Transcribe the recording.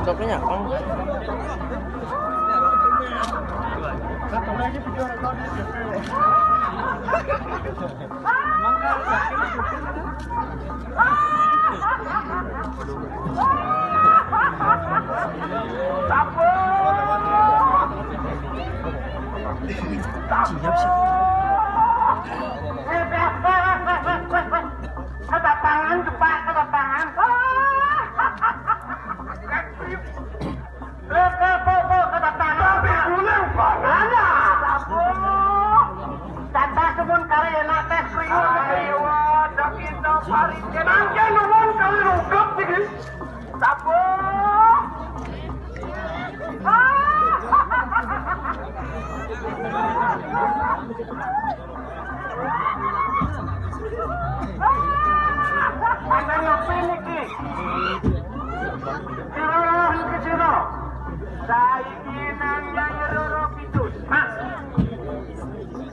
Laptopnya nyakong. Satu lagi video rekod di DP. Siap sih. Kedatangan Pak, kedatangan. Kedatangan. Tapi guling banana. Tata sumun kare enak teh kriyo. Ayo, pari. Nangke nuwun kali rugep iki. Sabu. Anda ngopi niki. Siro niki siro. Saiki